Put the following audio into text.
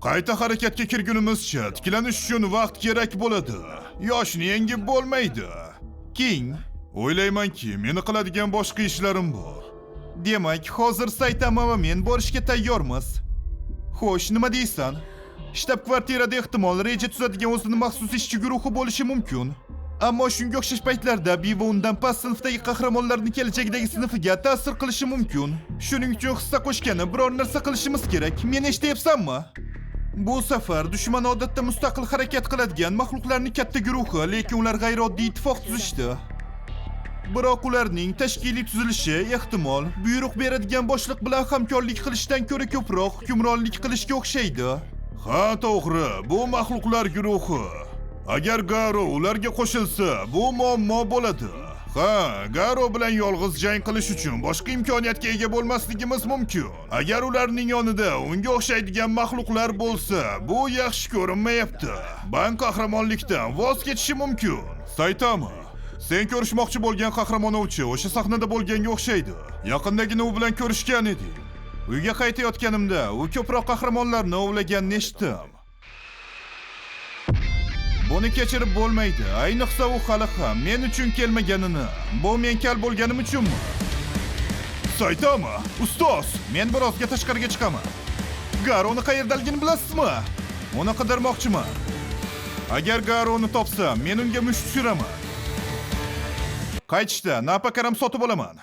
Qayta harakatga kirgunimizcha tiklanish uchun vaqt kerak bo'ladi. Yoshni yengib bo'lmaydi. King, o'ylaymanki, meni qiladigan boshqa ishlarim bor. Demak, hozir Saytama va men borishga tayyormiz. Xo'sh, nima deysan? Shtab kvartirada ehtimol reja tuzadigan o'zini maxsus ishchi guruhi bo'lishi mumkin. Ammo shunga o'xshash paytlarda Biva undan past sinfdagi qahramonlarni kelajakdagi sinfiga ta'sir qilishi mumkin. Shuning uchun hissa qo'shgani biror narsa qilishimiz kerak. Meni eshityapsanmi? Bu safar dushman odatda mustaqil harakat qiladigan maxluqlarning katta guruhi, lekin ular g'ayrioddiy ittifoq tuzishdi. Biroq ularning tashkiliy tuzilishi ehtimol buyruq beradigan boshliq bilan hamkorlik qilishdan ko'ra ko'proq hukmronlik qilishga o'xshaydi. Ha, to'g'ri, bu maxluqlar guruhi. Agar Garo ularga qo'shilsa, bu muammo bo'ladi. Ha, Garo bilan yolg'iz jang qilish uchun boshqa imkoniyatga ega bo'lmasligimiz mumkin. Agar ularning yonida unga o'xshaydigan maxluqlar bo'lsa, bu yaxshi ko'rinmayapti. Ban qahramonlikdan voz kechishi mumkin. Saytama, sen ko'rishmoqchi bo'lgan qahramon ovchi o'sha sahnada bo'lganga o'xshaydi. Yaqindagina u bilan ko'rishgan eding. Uyga qaytayotganimda u ko'proq qahramonlarni ovlaganini eshitdim. Buni kechirib bo'lmaydi. Ayniqsa u hali ham men uchun kelmaganini. Bu men kal bo'lganim uchunmi? Saytama, ustoz, men birozga tashqariga chiqaman. Garoni qayerdaligini bilasizmi? Uni qidirmoqchiman. Agar Garoni topsam, men unga musht tushiraman. Qaytishda napakaram sotib olaman.